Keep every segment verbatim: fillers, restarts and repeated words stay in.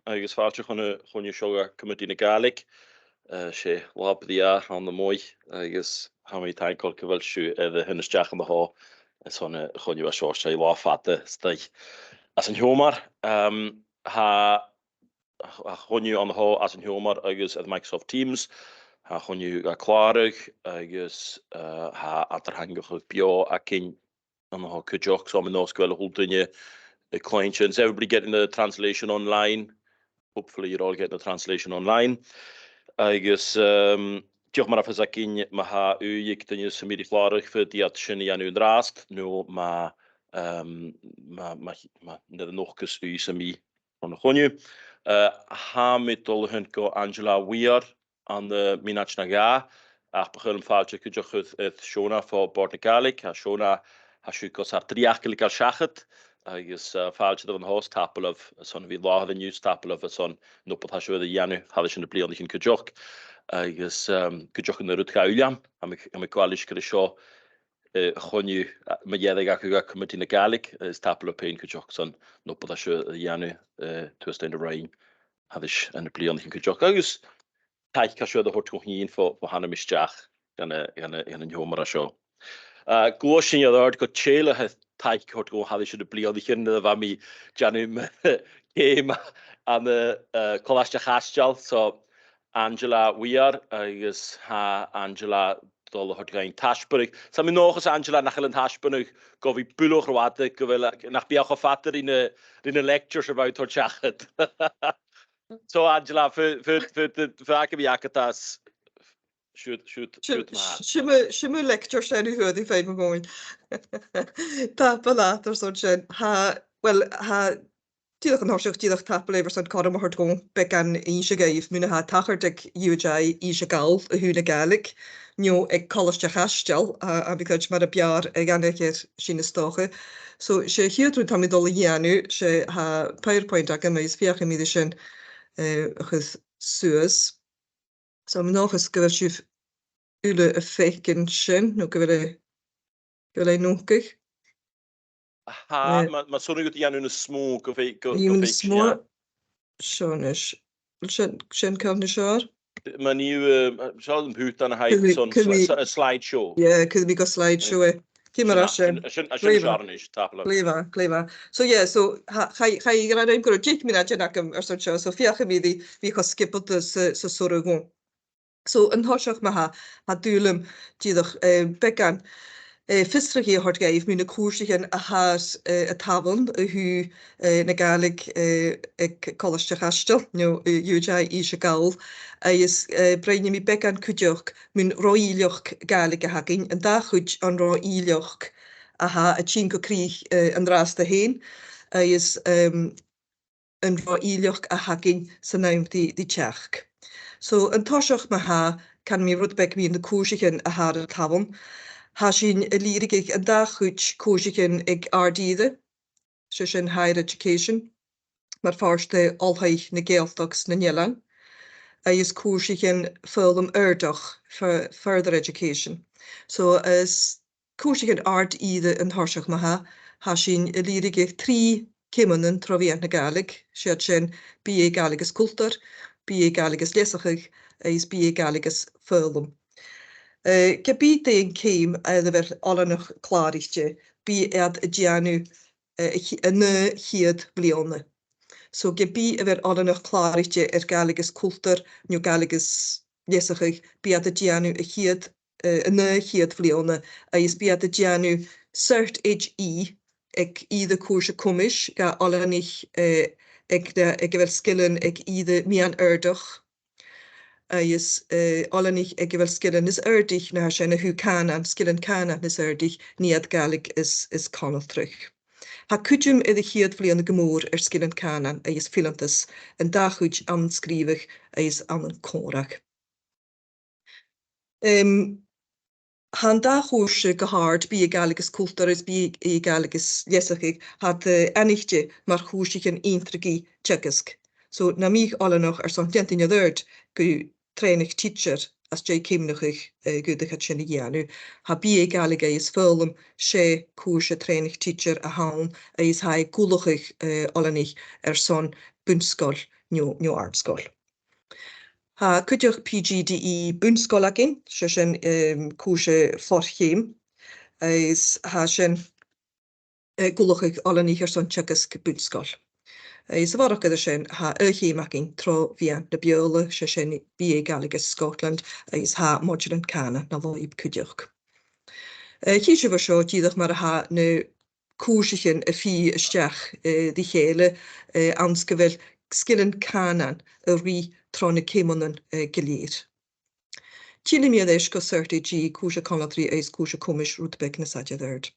agus fàilte chun a', chun a' show à Comataidh na Gàidhlig. Eh, 's e latha brèagha a th' ann a-muigh, agus tha mi taingeil gu bheil sibh air a thighinn a-steach an-seo, airson a' choinneimh a tha seo, 's e latha fada a-staigh às an t-seòmar. Em, tha, tha a' choinneamh an-seo às an t-seòmar agus air Microsoft Teams, tha a' choinneamh ga clàradh agus, eh, tha eadar-theangachadh beò againn an-seo cuideachd, so tha mi an dòchas gu bheil a h-uile duine a' cluinntinn. Is everybody getting the translation online? Hopefully you're all getting the translation online. Agus, um, dìreach mar a tha fios againn, ma tha ùidh aig duine sam bith ri clàradh, faodaidh iad sin a dhèanamh an-dràsta, no ma, um, ma, ma, ma, nuair a nochdas ùidh sam bith ann an choinneamh. Uh, tha mi a' dol a thighinn gu Angela Weir, ann am, eh, mionaid no dhà, ach bu chaomh leam fàilte cuideachd air, air Shona bho Bòrd na Gàidhlig. Tha Shona, tha sibh gus ar dreuchd a leigeil seachad, agus, eh, fàilte dhuibh an-seo, is tapadh leibh airson a bhith an làthair an-diugh, is tapadh leibh airson an obair a tha sibh air a dhèanamh thairis air na bliadhnaichean cuideachd. Agus, ehm, cuideachd an aon rud dha Uilleam, tha mi, tha mi a' gabhail uisge air seo, eh, a' choinneamh, eh, mu dheireadh aca à Comataidh na Gàidhlig, eh, is tapadh leibh fhèin cuideachd airson an obair a tha sibh air a dhèanamh, eh, suas dhan roinn thairis air na bliadhnaichean cuideachd. Agus taic a tha sibh air a thoirt dhomh fhìn bho, bho thàinig mi a-steach dhan a', dhan a', dhan an t-seòmar a tha seo. Eh, gluaisidh sinn air adhart gu tèile tha-, taic a thoirt dhomh thairis air na bliadhnaichean nuair a bha mi a' dèanamh mo cheum ann an, eh, Colaiste a' Chaisteil. So, Angela Weir, agus tha Angela a' dol a thoirt dhuinn taisbeanadh. Tha mi an dòchas, Angela, nach eil an taisbeanadh gu bhith buileach ro fhada, gu bheil, nach bi e cho fada ri na, ri na lectures a bha thu a' toirt seachad. So, Angela, faod, faod, faod, faod agam a bhith agad às, siud, siud, Sin, siud ma-thà. sin mo, sin mo lecture sin a fhuair thu fhèin, mo mhòin. Tapadh leat airson sin. Tha, well, tha, dìreach an toiseach, dìreach tapadh leibh airson cothrom a thoirt dhomh beagan innse dhuibh mu na tha a' tachairt aig U H I Innse Gall a thaobh na Gàidhlig, no aig Colaiste a' Chaisteil, a, a bhith cuid mar a b' fheàrr a dh'aithnichear sin is dòcha. So, 's e a' chiad rud a tha mi a' dol a dhèanamh, 's e, tha PowerPoint agam agus feuchaidh mi ri sin, eh, a chur suas. So, tha mi an dòchas gu bheil sibh uile a' faicinn sin, no gu bheil e, gu bheil e a' nochdadh. Tha, eh, ma, ma 's urrainn dhut a dhèanamh nas motha, gu fè-, gu, gu faic sinn e. Seo a-nis. Sin, sin ceann nas fheàrr. Ma nì thu, eh, seo am putan a th' agad, cuir mi, son cuir mi, sli-, sli-, slide show. Yeah, cuir mi gu slide show e. Ciamar a tha sin? Sin, sin, sin, sin, glè mhath, seo a-nis, tapadh leibh. Glè mhath, glè mhath. So, yeah, so, tha, chaidh, chaidh gu robh deich mionaidean agam airson seo, so feuchaidh mi ri bhith cho sgiobalta 's a, 's as urrainn dhomh. So, an toiseach ma-thà, tha dùil agam dìreach, eh, beagan, eh, fiosrachaidh a thoirt dhuibh mu na cùrsaichean a tha air, eh, a' tabhann a thaobh, eh, na Gàidhlig, eh, aig Colaiste a' Chaisteil, no, eh, U H I Innse Gall, agus, eh, bruidhnidh mi beagan cuideachd mun ro-innleachd Gàidhlig a th' againn, an dà chuid an ro-innleachd a tha a' tighinn gu crìch, eh, an-dràsta fhèin, agus, ehm, an ro-innleachd a th' againn san àm ri, ri teachd. So, an toiseach ma-thà, canaidh mi rud beag mu na cùrsaichean a tha air a' tabhann. Tha sinn a' lìbhrigeadh an dà chuid cùrsaichean aig àrd-ìre, 's e sin Higher Education, mar phàirt de Oilthigh na Gàidhealtachd 's nan Eilean, agus cùrsaichean foghlam adhartach, fur-, Further Education. So, is cùrsaichean àrd-ìre an toiseach ma-thà, tha sinn a' lìbhrigeadh trì ceumannan tro mheadhan na Gàidhlig, 's iad sin B A Gàidhlig is Cultar, B A Gàidhlig is Leasachadh agus B A Gàidhlig is Foghlam. Eh, ge bith dè an ceum a bheir oileanach clàraichte, bidh iad a' dèanamh, eh, a ch-, an aon chiad bhliadhna. So ge bith a bheir oileanach clàraichte air Gàidhlig is Cultar no Gàidhlig is Leasachadh, bidh iad a' dèanamh a' chiad, eh, an aon chiad bhliadhna, agus bidh iad a' dèanamh Cert H E aig ìre cùrsa cumais dha oileanaich, eh, aig na, aig a bheil sgilean aig ìre meadhan-adhartach, agus, eh, oileanaich aig a bheil sgilean nas airde na tha sin a thaobh cànain, sgilean cànain nas airde, nì iad Gàidhlig is, is Conaltradh. Tha cuideam air a' chiad bhliadhna gu mòr air sgilean cànain agus fileantas, an dà chuid ann an sgrìobhadh agus ann an còmhradh. Em, tha an dà chùrsa gu h-àrd, B A Gàidhlig is Cultar is B A Gàidhlig is Leasachadh, tha iad, eh, aithnichte mar chùrsaichean inntrigidh teagaisg. So, nam biodh oileanach airson leantainn air adhart gu trèanadh tidsear às dèidh ceumnachadh, eh, dh'fhaodadh iad sin a dhèanamh. Tha B A Gàidhlig agus Foghlam, 's e cùrsa trèanadh tidsear a th' ann, agus tha e ag ullachadh, eh, oileanaich airson bun-sgoil no, no àrd-sgoil. Tha cuideachd PGDE bun-sgoil againn, 's e sin, em, cùrsa for-cheum, agus tha sin, eh, ag ullachadh oileanaich airson teagasg bun-sgoil. Agus a bharrachd air sin, tha ath-cheum againn tro mheadhan na Beurla, 's e sin B A Gaelic at Scotland, agus tha modulan cànain na lùib cuideachd. Eh, chì sibh an seo dìreach mar a tha na cùrsaichean a' fighe a-steach, eh, ri chèile, eh, anns gu bheil sgilean cànain a' ruith tro na ceumannan, eh, gu lèir. Tillidh mi air ais gu Cert A G, cùrsa conaltraidh agus cùrsa comais, rud beag nas fhaide air adhart.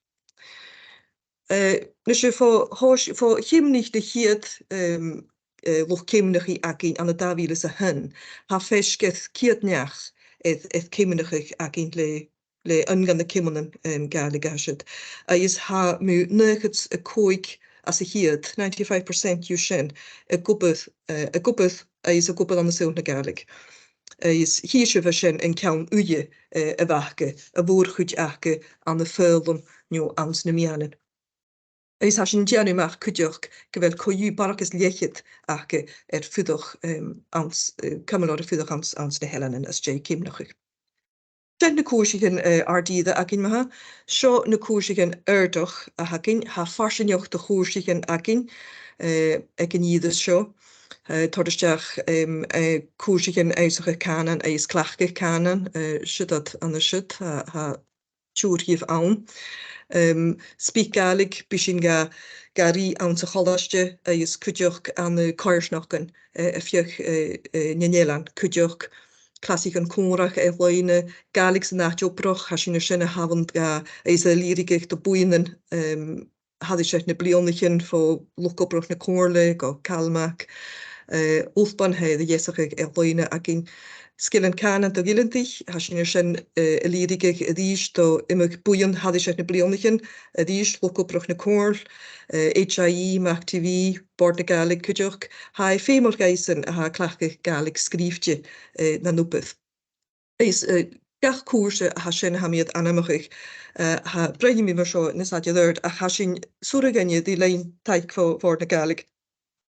Eh, nise, fo, fo, fo cheumnaich na chiad, em, eh, luchd-ceumnachaidh againn ann an dà mhìle 's a h-aon, tha faisg air ceud neach air, air ceumnachadh againn le, le aon de na ceumannan, em, Gàidhlig a tha siud. Agus tha mu naochad 's a còig às a' cheud, ninety-five percent dhiubh sin, ag obair, eh, ag obair agus ag obair ann an saoghal na Gàidhlig. Agus chì sibh an sin an ceann-uidhe, eh, a bh' aca, a' mhòr-chuid aca ann am foghlam no anns na meadhanan. Agus tha sinn a' dèanamh a-mach cuideachd gu bheil co-dhiù barrachd is leth-cheud aca air fuireach, em, anns, eh, cumail orra fuireach anns, anns na h-eileanan às dèidh ceumnachadh. Sin na cùrsaichean, eh, àrd-ìre againn ma-thà. Seo na cùrsaichean adhartach a th' againn. Tha farsaingeachd de chùrsaichean againn, eh, aig an ìre seo. Eh, toirt a-steach, em, eh, cùrsaichean ionnsachadh cànain agus cleachdadh cànain, eh, siud iad an siud, tha, tha triùir dhiubh ann. Em, SpeakGaelic, bidh sinn ga, ga ruith anns a' cholaiste agus cuideachd ann an coimhearsnachdan, eh, air feadh, eh, eh, nan eilean cuideachd. Clasaichean còmhraidh air-loidhne, Gàidhlig san àite-obrach, tha sinn air sin a thabhann ga, agus a lìbhrigeadh do bhuidhnean, em, thairis air na bliadhnaichean, bho luchd-obrach na Comhairle gu CalMac, eh, Ulpan, tha e air a dheasachadh air-loidhne againn. Sgilean cànain do dh'fhileantaich, tha sinn air sin, eh, a lìbhrigeadh a-rithist do iomadh buidheann thairis air na bliadhnaichean, a-rithist luchd-obrach na Comhairle, eh, H I E, Mac T V, Bòrd na Gàidhlig cuideachd. Tha e feumail dhaibhsan a tha a' cleachdadh Gàidhlig sgrìobhte, eh, nan obair. Is, eh, gach cùrsa a tha sin a tha mi air ainmeachadh, eh, tha, bruidhnidh mi mu seo nas fhaide air adhart, ach tha sinn, 's urrainn dhuinne, ri linn taic bho Bhòrd na Gàidhlig,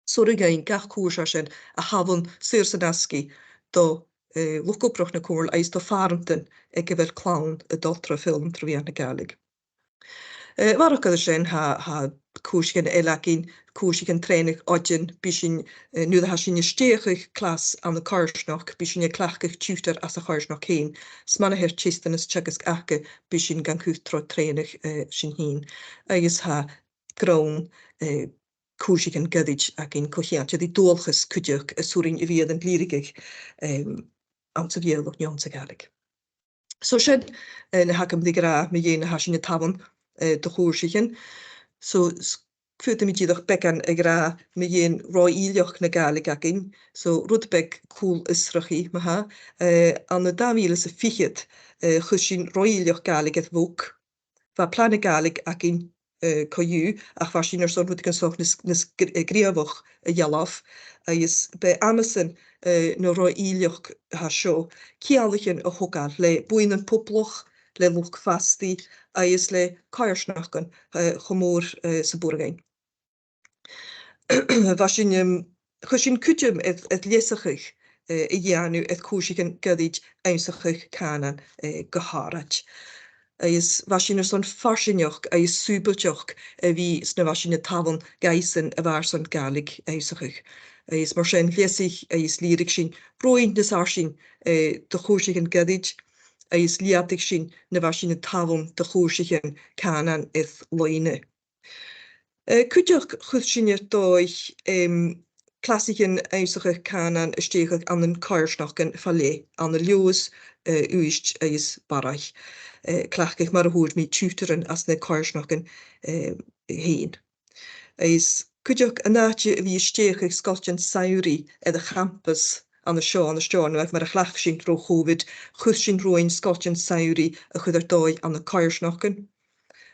's urrainn dhuinn gach cùrsa sin a thabhann saor 's an asgaidh do, eh, luchd-obrach na Comhairle agus do phàrantan aig a bheil clann a' dol tro fhoghlam tro mheadhan na Gàidhlig. Eh, a bharrachd air sin, tha, tha cùrsaichean eile againn, cùrsaichean trèanadh oidean, bidh sinn, eh, nuair a tha sinn a' stèidheachadh clas ann an coimhearsnachd, bidh sinn a' cleachdadh tutor às a' choimhearsnachd fhèin. 'S mura h-eil teisteanas teagaisg aca, bidh sinn gan cur tro trèanadh, eh, sinn fhìn. Agus tha grunn, eh, cùrsaichean goirid againn co-cheangailte ri dualchas cuideachd, is urrainn a bhith air an lìbhrigeadh, em, anns a' Bheurla no anns a' Ghàidhlig. So sin, eh, na th' agam ri ràdh mu dheidhinn na tha sinn a' tabhann, eh, do chùrsaichean. So, s-, faodaidh mi dìreach beagan a ràdh mu dheidhinn ro-innleachd na Gàidhlig againn. So, rud beag cùl-fhiosrachaidh, ma-thà. Eh, ann an dà mhìle 's a fichead, eh, chuir sinn ro-innleachd Gàidhlig air bhog. Bha plana Gàidhlig againn, eh, co-dhiù, ach bha sinn airson rudeigin 's dòcha nas, nas gr-, eh, gnìomhach a dhealbh, agus b' e amasan, eh, na ro-innleachd a tha seo, ceanglaichean a thogail le buidhnean poblach, le luchd-fastaidh, agus le coimhearsnachdan, eh, cho mòr, eh, 's a b' urrainn. Bha sinn, em, chuir sinn cuideam air, air leasachadh, eh, a dhèanamh air cùrsaichean goirid ionnsachadh cànain, eh, gu h-àraid. Agus bha sinn airson farsaingeachd agus sùbailteachd a bhith 's na bha sinn a' tabhann dhaibhsan a bha airson Gàidhlig ionnsachadh. Agus mar sin, leasaich agus lìbhrig sinn roinn nas fharsaing, eh, de chùrsaichean goirid, agus leudaic sinn na bha sinn a' tabhann de chùrsaichean cànain air loidhne. Eh, cuideachd chuir sinn air dòigh, em, clasaichean ionnsachadh cànain a stèidheachadh ann an coimhearsnachdan fa leth, ann an Leòdhas, eh, Uibhist agus Barraigh. Eh, cleachdadh, mar a thuirt mi, tutoran às na coimhearsnachdan, eh, fhèin. Is cuideachd an àite a bhith a' stèidheachadh sgoiltean samhraidh air a' champas ann an seo, ann an Steòrnabhagh, mar a chleachd sinn ro Chovid, chuir sinn romhainn sgoiltean samhraidh a chur air dòigh ann an coimhearsnachdan.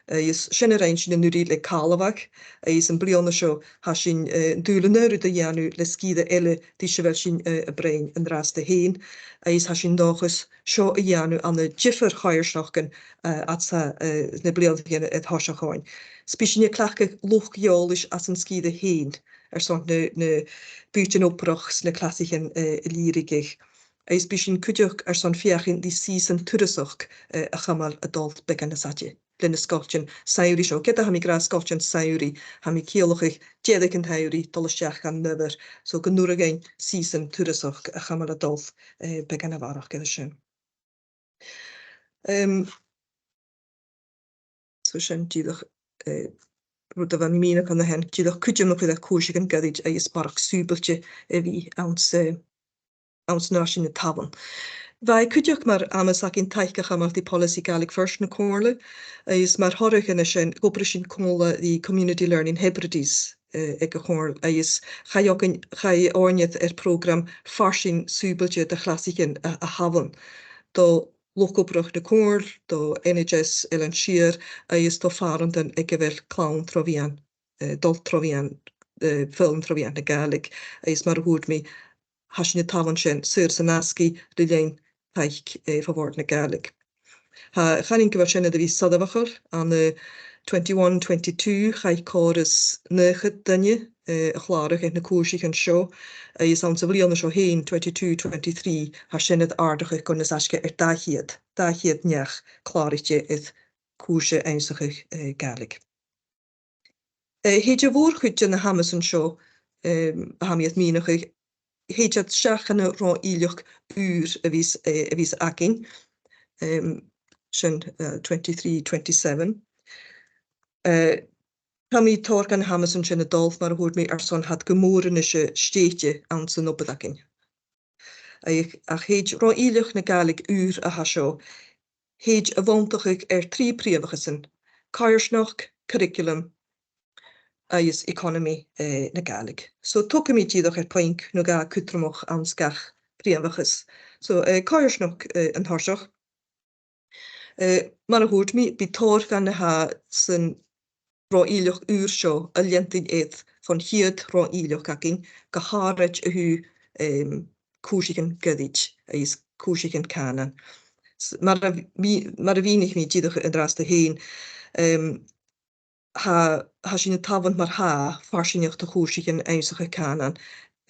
Eh, is sin a rinn sinn an-uiridh le Càrlabhagh, eh, is am bliadhna seo tha sinn, eh, an dùil an aon rud a dhèanamh le sgìre eile ris a bheil sinn, eh, a' bruidhinn an-dràsta fhèin, eh, is tha sinn an dòchas seo a dhèanamh ann an diofar choimhearsnachdan, eh, fhad 's a, eh, na bliadhnaichean air thoiseach oirnn. Is bidh sinn a' cleachdadh luchd-eòlais às an sgìre fhèin, airson na, na bùithtean-obrach 's na clasaichean, eh, a lìbhrigeadh. Agus bidh sinn cuideachd airson feuchainn ri seasan turasachd, eh, a chumail a' dol beagan nas fhaide le na sgoiltean samhraidh seo. Ged a tha mi ag ràdh sgoiltean samhraidh, tha mi a' ciallachadh deireadh an t-samhraidh dol a-steach dhan fhoghar. So gun urrainn dhuinn seasan turasachd a chumail a' dol, eh, beagan a bharrachd air sin. Em, so sin dìreach, eh, rud a bha mi a' mìneachadh an sin, dìreach cuideam a chur air cùrsaichean goirid agus barrachd sùbailte a bhith anns, eh, anns na tha sinn a' tabhann. Bha e cuideachd mar amas againn taic a chumail ri poileasaidh Gàidhlig Feirst na Comhairle, agus mar thoradh air sin, dh'obraich sinn còmhla ri Community Learning Hebrides, eh, aig a' Chomhairle, agus chaidh againn, chaidh oirnn air prògram farsaing sùbailte de chlasaichean a, a thabhann do luchd-obrach na Comhairle, do N H S Eilean Siar, agus do phàrantan aig a bheil clann tro mheadhan, eh, dol tro mheadhan, eh, foghlam tro mheadhan na Gàidhlig, agus mar a thuirt mi, tha sinn a' tabhann sin saor 's an asgaidh le linn taic, eh, bho Bhòrd na Gàidhlig. Tha, chanainn gu bheil sin air a bhith soirbheachail. Ann an, eh, twenty-one twenty-two, chaidh còrr is naochad duine, eh, a chlàradh air na cùrsaichean seo, agus anns a' bhliadhna seo fhèin, twenty-two twenty-three, tha sin air àrdachadh gu nas fhaisge air dà cheud, dà cheud neach clàraichte air cùrsa ionnsachadh, eh, Gàidhlig. Eh, thèid a' mhòr-chuid de na h-amasan seo, em, a tha mi air mìneachadh, thèid iad a-steach dhan an ro-innleachd ùr a bhios, eh, a bhios againn, em, sin, eh, twenty-three twenty-seven. Eh, tha mi tòrr dha na h-amasan sin a' dol, mar a thuirt mi, airson tha iad gu mòr a-nise stèidhichte anns an obair againn. Ach, ach thèid ro-innleachd na Gàidhlig ùr a tha seo, thèid a bhuntachadh air trì prìomhachasan: coimhearsnachd, curriculum agus economy, eh, na Gàidhlig. So togaidh mi dìreach air puing no dhà cudromach anns gach prìomhachas. So, eh, coimhearsnachd, eh, an toiseach. Eh, mar a thuirt mi, bidh tòrr dha na tha san ro-innleachd ùr seo a' leantainn air bhon chiad ro-innleachd againn, gu h-àraid a thaobh, em, cùrsaichean goirid agus cùrsaichean cànain. S-, mar a bhì-, mar a mhìnich mi dìreach an-dràsta fhèin, em, tha, tha sinn a' tabhann mar-thà farsaingeachd de chùrsaichean ionnsachadh cànain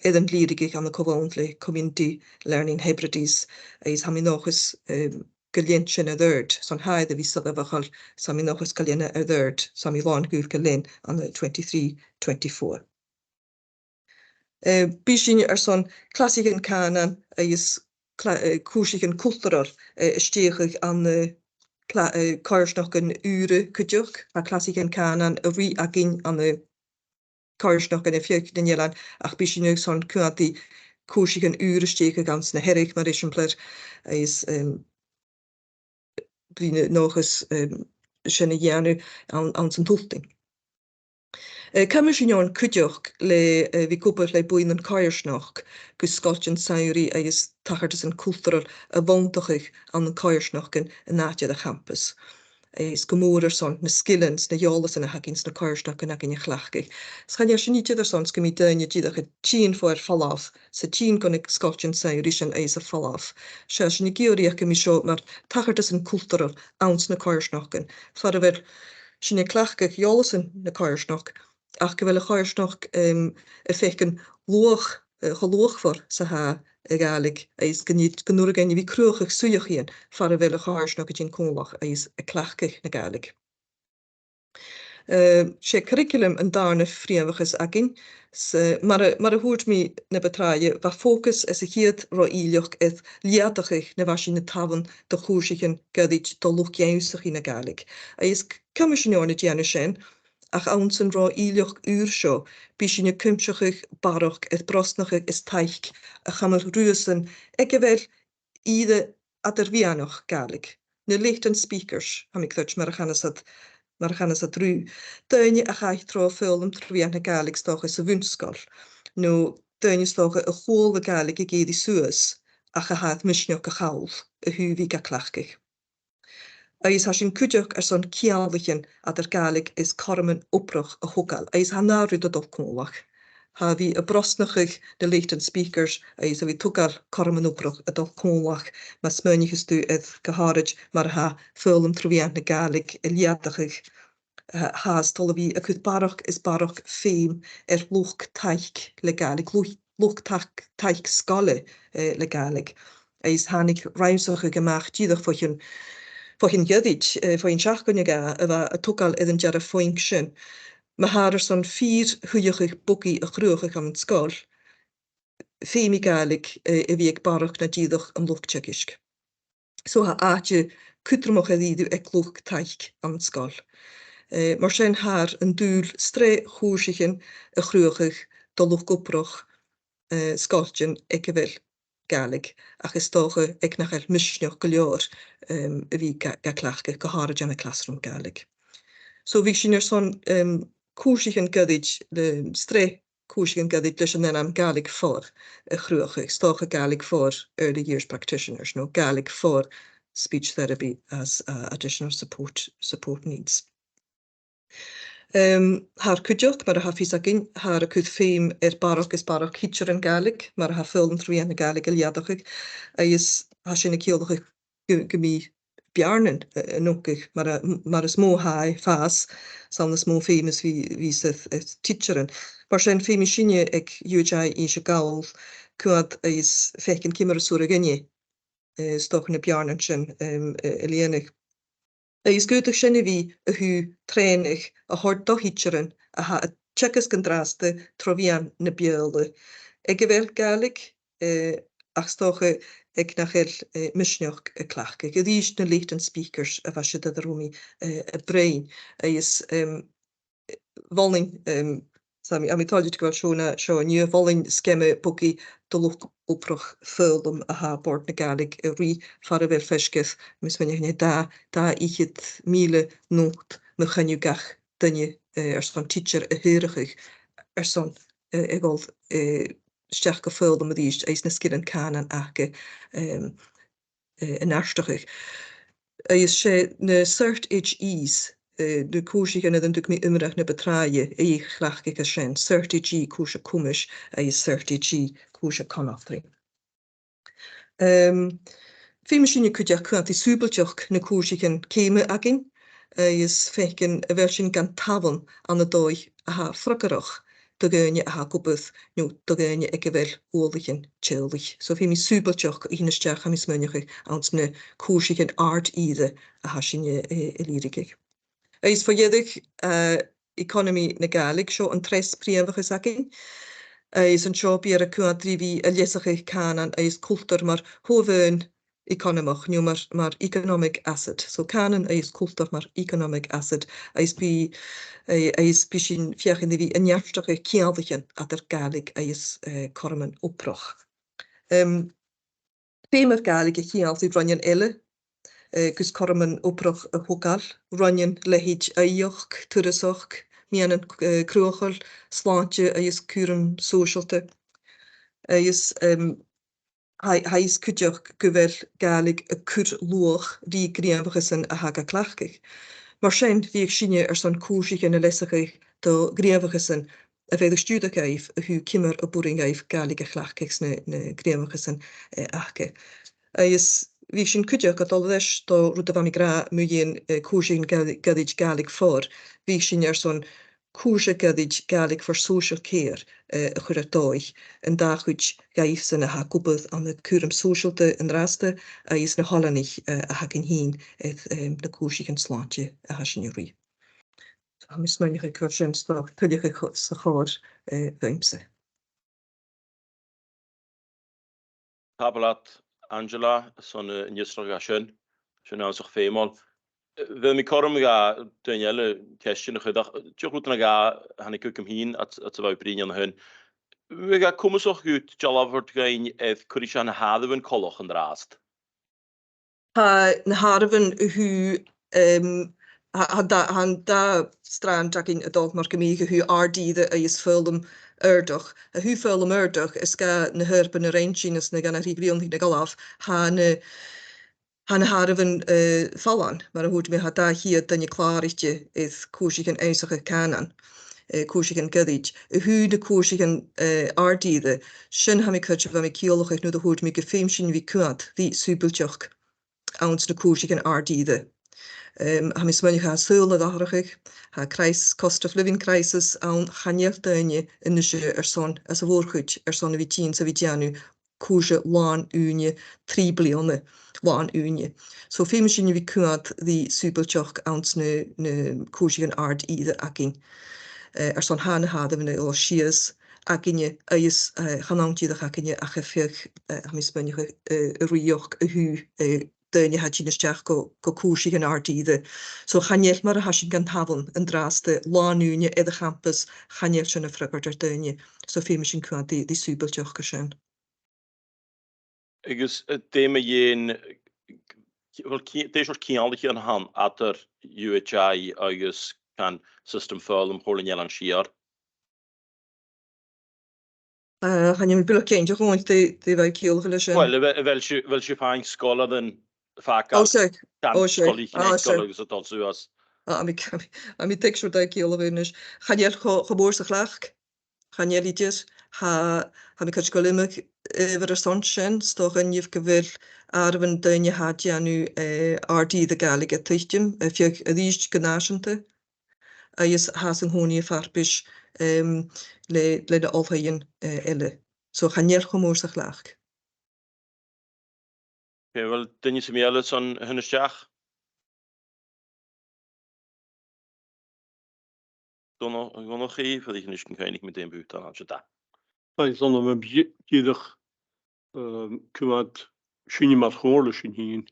air an lìbhrigeadh ann an co-bhonn le Community Learning Hebrides, agus tha mi an dòchas, em, gun lean sin air adhart, 's ann tha e air a bhith soirbheachail, 's tha mi an dòchas gun lean e air adhart, 's tha mi làn dhuilgh gun lean ann an twenty-three twenty-four. Eh, bidh sinn airson clasaichean cànain agus cla-, eh, cùrsaichean cultarail, eh, a stèidheachadh ann an, eh, cla-, eh, coimhearsnachdan ùra cuideachd. Tha clasaichean cànain a' ruith againn ann an coimhearsnachdan air feadh nan eilean, ach bidh sinn airson cunntaidh cùrsaichean ùra a stèidheachadh anns na Hearadh, mar eisimpleir, agus, em, bidh an dòchas, em, sin a dhèanamh ann, anns an t-Sultain. Eh, cumaidh sinn oirnn cuideachd le, eh, bhith ag obair le buidhnean coimhearsnachd gus sgoiltean samhraidh agus tachartasan cultarail a bhuntachadh ann an coimhearsnachdan an àite air a' champas. Eh, is gu mòr airson na sgilean 's na h-eòlasan a th' againn 's na coimhearsnachdan againn a chleachdadh. 'S chan eil sinn idir airson 's gum bi daoine dìreach a' tighinn fo air falbh, 's a' tighinn gu na sgoiltean samhraidh sin agus a' falbh. 'S e, tha sinn ag iarraidh gum bi seo mar thachartasan cultarail anns na coimhearsnachdan, far a bheil sinn a' cleachdadh eòlas na coimhearsnachd, ach gu bheil a' choimhearsnachd, em, a' faicinn luach, eh, cho luachmhor 's a tha a' Ghàidhlig, agus gun, gun urrainn dhuinn a bhith a' cruthachadh suidheachaidhean far a bheil a' choimhearsnachd a' tighinn còmhla agus a' cleachdadh na Gàidhlig. Eh, 's e curriculum an dàrna prìomhachas againn. 'S, eh, mar a, mar a thuirt mi na bu tràithe, bha fòcas sa chiad ro-innleachd air leudachadh na bha sinn a' tabhann de chùrsaichean goirid do luchd-ionnsachaidh na Gàidhlig. Agus c-, cumaidh sinn oirnn a' dèanamh sin, ach anns an ro-innleachd ùr seo, bidh sinn a' cuimseachadh barrachd air brosnachadh is taic a chumail riuthasan aig a bheil ìre eadar-mheadhanach Gàidhlig, na latent speakers, tha mi a' creids, mar a chanas iad, mar a chanas iad riutha. Daoine a chaidh tro fhoghlam tro mheadhan na Gàidhlig 's dòcha sa bhun-sgoil, no daoine 's dòcha a chuala Gàidhlig ag èirigh suas ach a tha air misneachd a chall a thaobh a bhith ga cleachdadh. Agus tha sinn cuideachd airson ceanglaichean eadar Gàidhlig is cothroman obrach a thogail, agus tha an dà rud a' dol còmhla. Tha a bhith a' brosnachadh na latent speakers agus a bhith a' togail cothroman obrach a' dol còmhla, ma smaoinicheas tu air gu h-àraid mar a tha foghlam tro mheadhan na Gàidhlig a' leudachadh tha, tha e a' dol a bhith a' cur barrachd is barrachd feum air luchd-taic le Gàidhlig, luchd, luchd-taic, taic sgoile, eh, le Gàidhlig. Agus thàinig rannsachadh a-mach dìreach bho chionn, bho chionn ghoirid, eh, bho chionn seachdain no dhà, a bha a' togail air an dearbh phuing sin. Ma tha airson fìor shuidheachadh bogaidh a chruthachadh ann an sgoil, feumaidh Gàidhlig, eh, a bhith aig barrachd na dìreach an luchd-teagaisg. So tha àite cudromach air ìre aig luchd-taic ann an sgoil. Eh, mar sin thathar an dùil sreath chùrsaichean a chruthachadh do luchd-obrach, eh, sgoiltean aig a bheil Gàidhlig, ach is dòcha aig nach eil misneachd gu leòr, em, a bhith ga, ga cleachdadh, gu h-àraid ann an classroom Gàidhlig. So bhiodh sinn airson, em, cùrsaichean goirid le, sreath cùrsaichean goirid leis an ainm Gàidhlig for a chruthachadh, is dòcha Gàidhlig for early years practitioners, no Gàidhlig for speech therapy as, uh, additional support, support needs. Em, thathar cuideachd, mar a tha fios againn, thathar a' cur feum air barrachd is barrachd thidsearan Gàidhlig, mar a tha foghlam tro mheadhan na Gàidhlig a' leudachadh, agus tha sin a' ciallachadh gu, gum bi beàrnan, eh, a' nochdadh, mar a, mar as motha a tha e a' fàs, 's ann as motha feum as bhios, bhios air, air tidsearan. Mar sin feumaidh sinne aig U H I innse gabhail cuideachd is faicinn ciamar as urrainn dhuinne, eh, is dòcha na beàrnan sin, em, eh, a lìonadh. Agus 's urrainn sin a bhith a thaobh trèanadh a thoirt do thidsearan a tha a' teagasg an-dràsta tro mheadhan na Beurla aig a bheil Gàidhlig, eh, ach 's dòcha aig nach eil, eh, misneachd a' cleachdadh. A-rithist na latent speakers a bha siud air an robh mi, eh, a' bruidhinn. Agus, em, mholainn, em, 's tha mi, tha mi toilichte gu bheil seo na, seo an-diugh, mholainn sgeama bogaidh do luchd-obrach foghlam a tha Bòrd na Gàidhlig a' ruith far a bheil feasgar, tha mi a' smaoineachadh, dà, dà fhichead mìle not mu choinneamh gach duine, eh, airson tidsear a shaoradh airson, eh, a dhol, eh, a-steach gu foghlam a-rithist agus na sgilean cànain aca, em, eh, a neartachadh. Agus 's e na Cert H Es, eh, na cùrsaichean air an tug mi iomradh na bu tràithe a chleachdadh an sin, Cert H E cùrsa comais agus Cert H E cùrsa conaltraidh. Em, feumaidh sinne cuideachd cunntaidh sùbailteachd na cùrsaichean ceum againn, agus faicinn a bheil sinn gan tabhann ann an dòigh a tha freagarrach do dhaoine a tha ag obair, no do dhaoine aig a bheil uallaichean teaghlaich. So feumaidh sùbailteachd a thighinn a-steach, tha mi a' smaoineachadh, anns na cùrsaichean àrd-ìre a tha sinne, eh, a' lìbhrigeadh. Agus mu dheireadh, eh, economy na Gàidhlig, seo an treas gnìomhachas againn. Agus an seo bidh ar a' chuain a bhith a' leasachadh cànain agus cultar mar tha-bhuan eaconamach, no mar, mar economic asset. So cànan agus cultar mar economic asset, agus bidh, eh, agus bidh sinn a' feuchainn ri bhith a' neartachadh ceanglaichean eadar Gàidhlig agus, eh, cothroman obrach. Em, feumar Gàidhlig a cheangal ri roinnean eile, eh, gus cothroman obrach a thogail, roinnean leithid aoigheachd, turasachd, meadhanan, eh, cruthachail, slàinte agus cùram sòisealta. Agus, em, tha, tha fhios cuideachd gu bheil Gàidhlig a' cur luach ri gnìomhachasan a tha ga cleachdadh. Mar sin, bhiodh sinne airson cùrsaichean a leasachadh do ghnìomhachasan a bhiodh a' stiùireadh dhaibh a thaobh ciamar a b' urrainn dhaibh Gàidhlig a chleachdadh sna, na gnìomhachasan, eh, aca. Agus bhiodh sinn cuideachd a' dol leis do rud a bha mi ag ràdh mu dheidhinn, eh, cùrsaichean Gàidh-, Gàidhlig, Gàidhlig for, bhiodh sinn airson cùrsa Gàidhlig, Gàidhlig for Social Care, eh, a chur air dòigh, an dà chuid dhaibhsan a tha ag obair ann an cùram sòisealta an-dràsta agus na h-oileanaich, eh, a th' againn fhìn air, eh, na cùrsaichean slàinte a tha sinn a' ruith. Tha mi a' smaoineachadh gu bheil sin 's dòcha tuilleadh a cho-, sa chomhair, eh, dhòmhsa. Tapadh leat, Angela, airson, eh, an fhiosrachadh sin. Sin uabhasach feumail. Eh, bheir mi cothrom dha daoine eile ceistean a chur, ach deagh rud no dhà a thàinig thugam fhìn, fhad, fhad 's a bha thu a' bruidhinn an sin. Bheil e comasach dhut dealbh a thoirt dhuinn air cò ris a tha na h-àireamhan coltach an-dràsta? Tha na h-àireamhan a thaobh, em, tha, tha dà, tha an dà shrànd againn a' dol mar gum biodh a thaobh àrd-ìre agus foghlam adhartach. A thaobh foghlam adhartach, is dha na h-oidhirpean a rinn sinn anns na, dha na trì bliadhnaichean a dh'fhalbh, tha na, tha na h-àireamhan, eh, fallain, mar a thuirt mi, tha dà cheud duine clàraichte air cùrsaichean ionnsachadh cànain, eh, cùrsaichean goirid. A thaobh na cùrsaichean, eh, àrd-ìre, sin tha mi a' creidsinn a bha mi a' ciallachadh nuair a thuirt mi gum feum sinn a bhith a' coimhead ri sùbailteachd anns na cùrsaichean àrd-ìre. Um, tha mi a' smaoineachadh, tha saoghal ag atharrachadh, tha crisis, cost of living crisis ann, chan eil daoine a-nise airson, anns a' mhòr-chuid, airson a bhith a' tighinn 's a bhith a' dèanamh cùrsa làn-ùine trì bliadhna, làn-ùine. So feumaidh sinn a bhith a' coimhead ri sùbailteachd anns na, na cùrsaichean àrd-ìre againn. Eh, airson tha na h-àireamhan a' dol sìos againne agus, eh, chan ann dìreach againne ach a' feitheamh, eh, tha mi a' smaoineachadh, eh, a' rìoghachd a thaobh, eh, daoine a tha a' tighinn a-steach gu, gu cùrsaichean àrd-ìre. So chan eil mar a tha sinn gan tabhann an-dràsta, làn-ùine air a' champas, chan eil sin a' freagairt air daoine. So feumaidh sinn coimhead ri, ri sùbailteachd air sin. Agus, eh, dè mu dheidhinn, well, cia-, dè seòrsa ceangal a th' ann eadar U H I agus an siostam foghlaim Chomhairle nan Eilean Siar? Eh, chan eil mi buileach cinnteach, a Dhòmhnaill, dè, dè bha thu a' ciallachadh leis sin. Well, a bheil, a bheil sibh, a bheil sibh a' faighinn sgoilearan fàgail? Ò, seadh. Can Ò, seadh. Sgoil-, Ò, can sgoil seadh. Agus a' dol suas. Ah, tha mi, tha mi, tha mi tuigsinn dè tha thu a' ciallachadh a-nis. Chan eil cho, cho mòr 's a chleachd. Chan eil idir, tha, tha mi a' cur sgoil iomadh adhbhar airson sin, 's dòcha an-diugh gu bheil àireamhan daoine a tha a' dèanamh, eh, àrd-ìre Gàidhlig a' tuiteam, eh, feuch a-rithist gu nàiseanta, agus tha iad an-còmhnaidh a' farpais, em, le, le na oilthighean, eh, eile. So chan eil cho mòr 's a chleachd. Ok, a bheil duine sam bith eile airson a thighinn a-steach? Dòmhnall, Dhòmhnall Chaoimh, a bheil thu a' cuimhneachadh dè am putan a th' ann, seo e. Tha, 's ann a bha mi dì-, dìreach, ehm, coimhead sinne mar chomhairle sinn fhìn,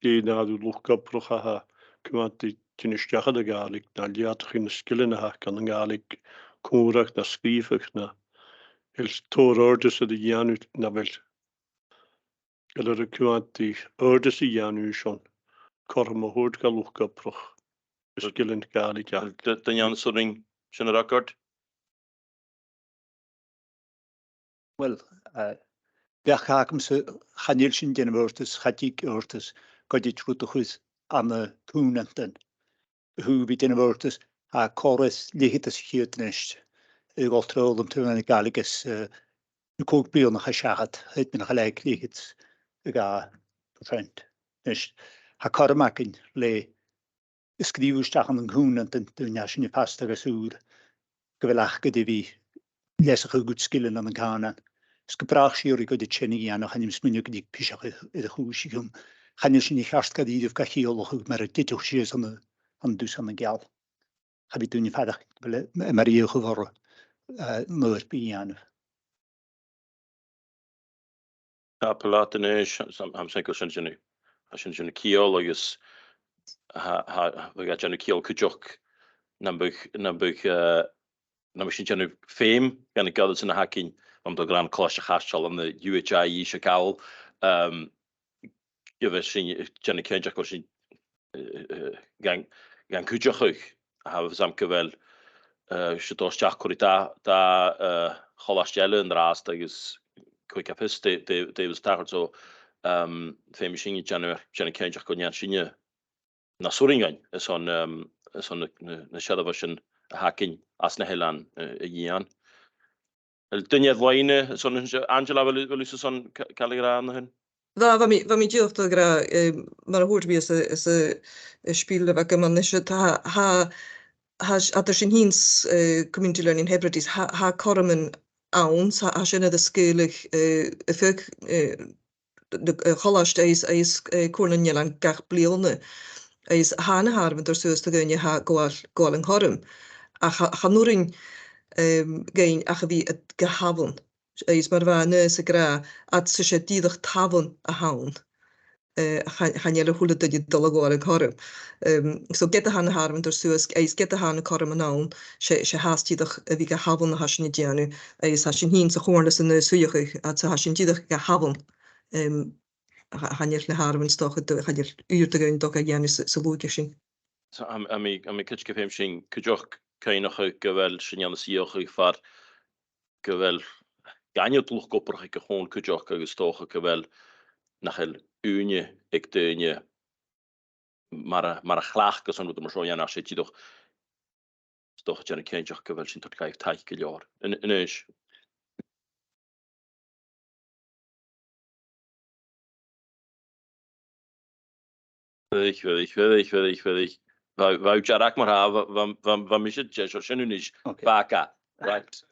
dè an àireamh luchd-obrach a tha coimhead a' tighinn a-steach air a' Ghàidhlig, no leudachadh na sgilean a th' aca ann an Gàidhlig, còmhradh no sgrìobhadh no, a bheil tòrr adhartas air a dhèanamh, no a bheil, a bheil iad a' coimhead ri adhartas a dhèanamh airson cothrom a thoirt do luchd-obrach sgilean Gàidhlig aca. D-, duine ann as urrainn sin a fhreagairt? Well, eh, bheachd agamsa, chan eil sinn a' dèanamh adhartas, cha tig adhartas, gu dè rud a chur ann an cùmhnantan. A thaobh a bhith a' dèanamh adhartas, tha còrr is leth-cheud às a' cheud a-nis a' dol tro fhoghlam tro mheadhan na Gàidhlig anns, eh, na còig bliadhna a chaidh seachad, tha iad mun a' leagan leth-cheud a dhà percent. A-nis, tha cothrom againn le sgrìobhadh a-steach ann an cùmhnantan, daoine a tha sinn a' fastadh às ùr, gu bheil aca ri bhith leasachadh a gcuid sgilean ann an cànan. Is gu bràth shìorraidh gu dè sin a dhèanamh, chan eil mi a' smaoineachadh gun tig piseach air, air a' chùis a chionn. Chan eil sin a cheart gu dearbh ga chiallachadh mar a thèid sibh sìos ann an, ann an dusan nan geal. Cha bhi duine a' faireachdainn gu bheil e, e mar fhiach a bhith, eh, an obair a dhèanamh. Tha, pàirt dhen, eh, s-, s-, am, am saighdear sin, sin, sin, sin ciall agus tha, tha, bhiodh e a' dèanamh ciall cuideachd nam biodh, nam biodh, eh, nam biodh sinn a' dèanamh feum dha na goireasan a th' againn, nam biodh gràin Colaiste a' Chaisteil ann an U H I Seo Càil, um, gu bheil sinn, eh, a' dèanamh cinnteach gu bheil sinn, eh, eh, gan, gan cuideachadh, a tha fhios agam gu bheil, eh, sibh a' dol a-steach còmhla ri dà, dà, eh, cholaiste eile an-dràsta agus cò aig a tha fios dè, dè, dè bhios a' tachairt. So, um, feumaidh sinn a' dèanamh, dèanamh cinnteach gun dèan sinne nas urrainn dhuinn, airson, um, airson na, na, na seirbheisean a th' againn anns na h-eileanan, eh, a dhìon. A bheil duine air loidhne, airson, Angela, a bheil, a bheil thusa airson ca-, càil a ràdh an sin? Bha, bha mi, bha mi dìreach a' dol a ràdh, eh, mar a thuirt mi anns a', anns a', eh, spiel a bh' agam a-nis, tha, tha, tha, eadar sinn fhìn 's, eh, Community Learning Hebrides, tha, tha cothroman ann, tha, tha sin air a sgaoileadh, eh, a' faighinn, eh, na, eh, cholaiste agus, agus, eh, Comhairle nan Eilean gach bliadhna. Agus tha na h-àireamhan a' toirt suas do dhaoine a tha a' gabhail, gabhail an cothrom. Ach cha, chan urrainn, em, dhuinn ach a bhith a' gabhail. Agus mar a bha Aonghas ag ràdh, fhad 's e dìreach tabhann a th' ann, eh, chan, chan eil a h-uile duine a' dol a ghabhail an cothrom. Em, so ged a tha na h-àireamhan a' toirt suas, agus ged a tha na cothroman ann, 's e, 's e fhathast dìreach a bhith ga tabhann a tha sinn a' dèanamh, agus tha sinn fhìn 's a' Chomhairle san aon suidheachadh, fhad 's a tha sinn dìreach ga tabhann, em, cha, chan eil na h-àireamhan 's dòcha, chan eil uiread de dhaoine 's dòcha a' dèanamh sa, sa lùib sin. So, tha, tha mi, tha mi cinnteach gum feum sinn cuideachd cuimhneachadh gu bheil sinn ann an suidheachadh far gu bheil gainnead luchd-obrach aig a' chomhairle cuideachd agus 's dòcha gu bheil, nach eil ùine aig daoine mar a, mar a chleachd airson rudan mar seo a dhèanamh, ach 's e dìreach, 's dòcha, dèanamh cinnteach gu bheil sinn a' toirt dhaibh taic gu leòr. A-, Aonghais. Bheil, bheil, bheil, bheil, bheil. Bha, bha dearg mar-thà, bha, bha, bha, bha mise deiseil, sin a-nis. Ok. Bha, right.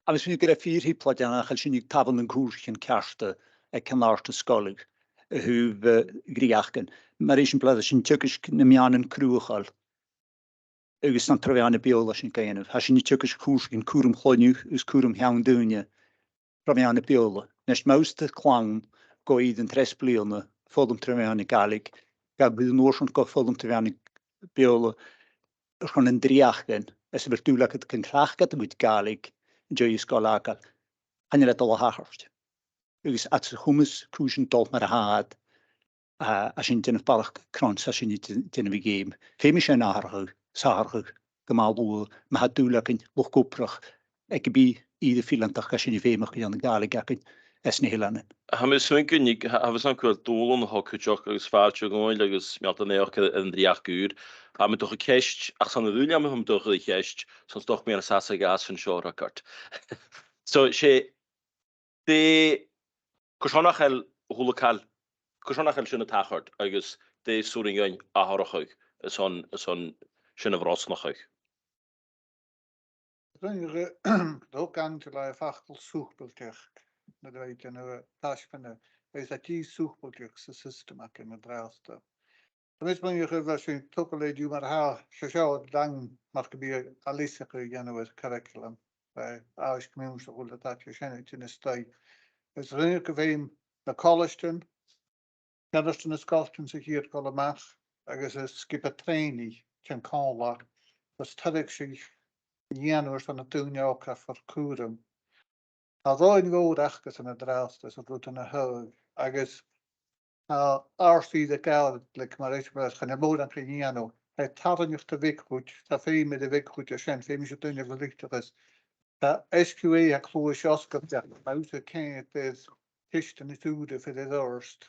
Agus bha mi ag ràdh fìor shìmplidh an-dè, nach eil sinn a' tabhann nan cùrsaichean cearta aig ceann àrd na sgoile a thaobh, eh, dhreuchdan. Mar eisimpleir, tha sinn a' teagasg na meadhanan cruthachail agus na tro-mheadhanan Beurla sin ga dhèanamh. Tha sinn a' teagasg cùrsaichean cùram chloinne agus cùram sheann daoine tro-mheadhan na Beurla. A-nis, ma tha thu a' clann gu ìre an treas bliadhna, foghlam tro-mheadhan na Gàidhlig, gabh an uair sin gu foghlam tro-mheadhan na Beurla, airson an dreuchd sin, is a bheil dùil agad gun cleachd iad a' Ghàidhlig an dèidh sgoil fhàgail, chan eil e a' dol a thachairt. Agus fhad 's a chumas cùisean a' dol mar a tha iad, a, tha sinn a' dèanamh barrachd cron, tha sinn a' dè-, dèanamh a' gheama. Feumaidh sinn atharrachadh, 's atharrachadh gu math luath, ma tha dùil againn luchd-obrach aig a bhith air a bhith fileantach, gabh sinn am feumachdainn a' Ghàidhlig againn anns na h-eileanan. Tha mi a' smaoineachadh gun, tha, tha fhios agam gu bheil Dòmhnall an seo cuideachd agus Fàilte Dhòmhnaill agus meal do naidheachd air an dreuchd ùr. Tha mi an dòchas ceist, ach 's ann a dh'fhuiling mi, tha mi an dòchas ceist, 's ann 's dòcha gu bheil mi air an sàs a dh'fhàs an seo a fhreagairt. So, 's e dè, carson nach eil a h-uile càil, carson nach eil sin a' tachairt agus dè as urrainn dhuinn atharrachadh airson, airson sin a bhrosnachadh? Rinneadh, thug Angela am facal suapailteachd nuair a bha i a' dèanamh taisbeanadh, agus tha dìth suapailteachd sa system againn an-dràsta. Tha mi a' smaoineachadh gu bheil sinn a' togail e an-diugh mar-thà, 's e seo an t-àm mar gum biodh ath-leasachadh a dhèanamh air curriculum, eh, Àrd-sgoil Mhìnis a h-uile taca sin a' tighinn a-steach. Agus rinneadh gu feum na colaistean, ceann air na sgoiltean sa chiad dol a-mach, agus an sgioba trèanaidh, ceann còmhla, gus tuilleadh sin a dhèanamh airson na daoine òga a fhuair cùram. Tha roghainn mhòr aca san an-dràsta 's an rud a tha, agus tha àrd-ìre Gàidhlig mar eisimpleir, chan eil mòran ri dhèanamh. Tha e tarraingeach do bheag chuid, tha feum air a' bheag chuid a tha sin, feumaidh sinn daoine a bhith a' lìbhrigeadh. Tha S Q A a' cluich oscailte, ma tha fios agad, ceistean is ùra a' falbh air adhart.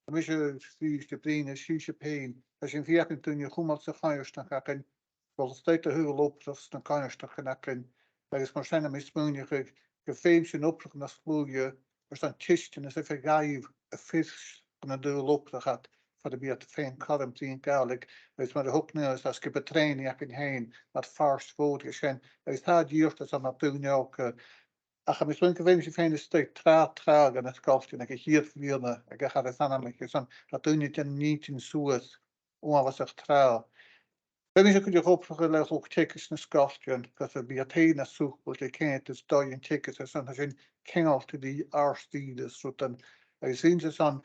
Tha mise a-rithist a' bruidhinn air sibhse fhèin, tha sinn a' feuchainn daoine a chumail sa choimhearsnachd againn, a dhol a-steach do shaoghal obrach sna coimhearsnachdan againn, agus mar sin tha mi a' smaoineachadh gu feum sinn obrachadh nas luaithe airson ceistean is a bhith a' gabhail a' faighinn gun an dùil obrach iad far am bi iad a' faighinn cothrom bruidhinn Gàidhlig, agus mar a thug mi an-dràsta, tha sgioba trèanaidh againn fhèin mar phàirt mhòr de sin, agus tha e dìreach airson na daoine òga. Ach tha mi a' smaoineachadh gu bheil sinn fhèin a-staigh tràth, tràth dha na sgoiltean aig a' chiad bhliadhna aig a' char as ainmeile, airson tha daoine a' dèanamh nì tighinn suas uabhasach tràth. Feumaidh sinn cuideachd obrachadh le luchd-teagaisg nan sgoiltean, gus am bi iad fhèin nas suapailtich, ceangailte ris dòigh an teagaisg, airson tha sin ceangailte ri àrd-ìre is rudan. Agus bha mi a' smaoineachadh gun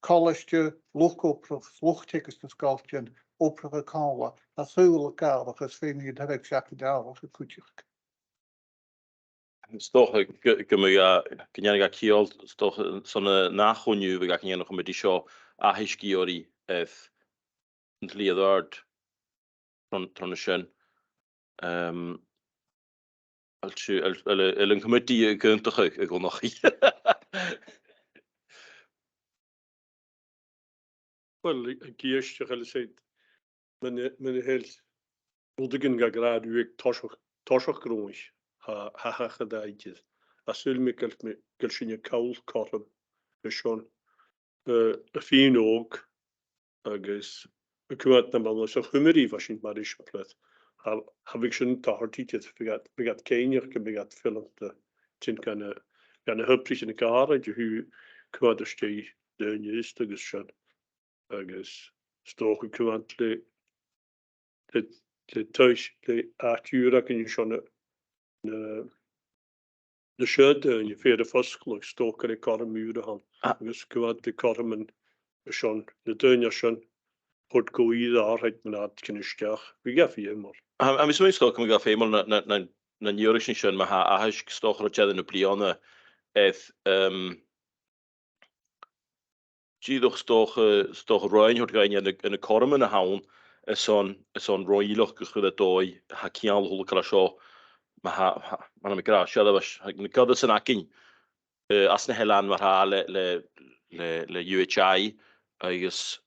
colaiste, luchd-obrach, luchd-teagaisg nan sgoiltean, obrachadh còmhla, tha saoghal a' gàireachdainn, is feumaidh an taobh seo a dhèanamh cuideachd. 'S dòcha gu, gum bi, eh, gun dèan sinn ciall, 's dòcha, son an ath-choinneamh a bhiodh againn an-diugh, gum bi seo aithisg iarraidh air an t-slighe air adhart tron, tron a sin. Ehm, a bheil sibh, a bheil, a bheil, a bheil an comataidh ag aontachadh, a Dhonnchaidh? Uill, ag èisteachd, a bheil fhios agad, mura, mura h-eil rudeigin ga ghràdh riut aig toiseach, toiseach gnothach, tha, tha, tha e gu math dìomhair. Ach saoilidh mi gu bheil mi, gu bheil sinn a' call cothrom airson, eh, a' fìon òg agus a' coimhead nam bheachd-sa, a' chumail ri bha sinn mar eisimpleir. Tha, tha, bhiodh sin a' tachairt idir, bhiodh iad, bhiodh iad cinnteach gum biodh iad fileanta tighinn gu na, gu na h-obraichean a' gàrraidh, a thaobh coimhead às dèidh daoine is agus sin. Agus 's dòcha coimhead le, le, le tois, le àite ùr againn an seo na, na, na seann daoine, fear a' fosgladh, 's dòcha gur e cothrom ùr a th' ann. Ah. Agus coimhead le cothroman an seo, na daoine sin, a thoirt gu ìre àraidh mun àiteigin a-steach. Bhiodh e feumail. Tha, tha mi a' smaoineachadh 's dòcha gum biodh e feumail na, na, na, nan iarrtas sin, ma tha aithisg 's dòcha ro dheireadh na bliadhna air, ehm, dìreach 's dòcha, 's dòcha roinn a thoirt dhuinn air na, air na cothroman a th' ann, airson, airson roinn eile a chur air dòigh, tha ciall a h-uile càil an seo, ma tha, tha, mar a tha mi ag ràdh, seo a bheil, tha na goireasan againn, eh, anns na h-eileanan mar-thà le, le, le, le U H I, agus,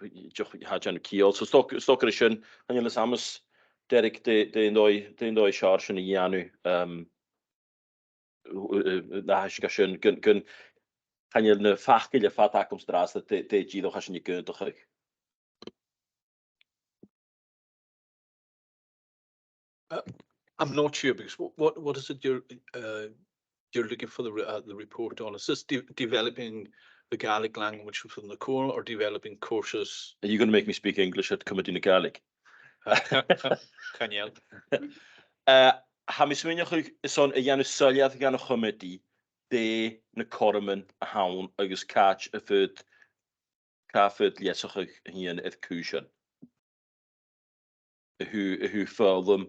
dìreach, tha e a' dèanamh ciall. So 's dòcha, 's dòcha gur e sin, chan eil fhios agam, Derek, dè, dè an dòigh, dè an dòigh as fheàrr sin a dhèanamh, ehm, eh, eh, na h-aithisg sin, gun, gun, chan eil na faclan air fad agam an-dràsta dè, dè dìreach a tha sinn ag aontachadh. Uh, I'm not sure because what, what, what is it you're, uh, you're looking for the, re- uh, the report on? Is this de- developing the Gaelic language within the Comhairle or developing courses? Are you going to make me speak English at Committee na Gàidhlig? Chan eil. Uh, tha mi a' smaoineachadh airson a dhèanamh soilleir dhan a' chomataidh dè na cothroman a th' ann agus càit am faod, càit am faod leasachadh a thighinn air cùisean. A thaobh, a thaobh foghlam,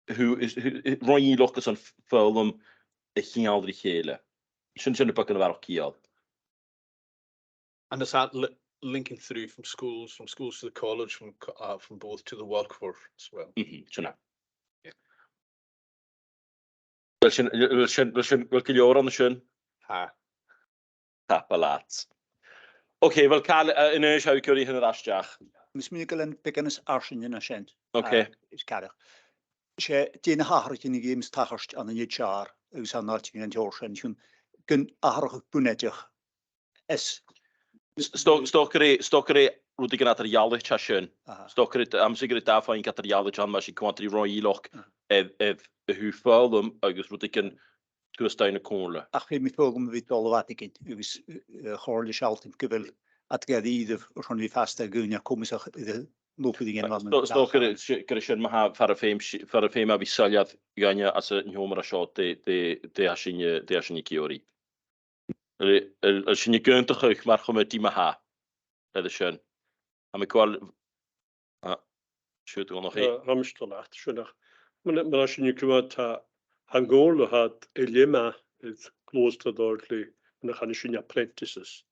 a thaobh, is, a thaobh, a thaobh roinn-iollachd airson foghlam a cheangal ri chèile. Sin, sin na beagan a bharrachd ciall. And is that li- linking through from schools, from schools to the college, from co- uh, from both to the workforce as well? Mhm, sin e. Yeah. Bheil sin, bheil sin, bheil sin, bheil gu leòr ann an sin? Tha. Tapadh leat. Ok, bheil càil, uh, a-nis a tha ag iarraidh tighinn a-steach? Tha mi a' smaoineachadh gu bheil beagan nas fharsainge na sin. Ok. Uh, is ceart. 'S e, dè na h-atharraichean a dh'fheumas tachairt ann an H R agus ann an àiteachan an t-seòrsa sin, chionn gun atharrachadh bunaiteach is 'S, 's dòcha, 's dòcha gur e, 's dòcha gur e rudeigin eadar-dhealaichte a tha sin. Aha. 'S dòcha gur e, tha mi a' smaoineachadh gur e dà phuing eadar-dhealaichte a th' ann, mar sin, coimhead ri roinn-iollachd, aha, air, air a thaobh foghlam agus rudeigin tuath-staigh na Comhairle. Ach feumaidh foghlam a bhith a' dol a dh'fhaicinn, agus, eh, chomhairle a' sealltainn gu bheil iad ga dhìreadh airson a bhith fasta gu ìre comasach air an obair a dhèanamh ann an 's dòcha gur e, gur e sin ma-thà far am feum si-, far am feum a bhith soilleir dhuinne anns an t-seòmar a tha seo dè, dè, dè tha sinne, dè tha sinne ag iarraidh. A bheil, a bheil, a bheil sinn ag aontachadh mar chomataidh ma-thà air sin? Tha mi a' gabhail, ah, siud, Dhonnchaidh. Eh, tha mise a' dol leat, sin e. Mar, mar a tha sinn a' coimhead, tha, tha an Comhairle, tha iad air leth math air close to a' dol le, mar a chanas sinn, apprentices.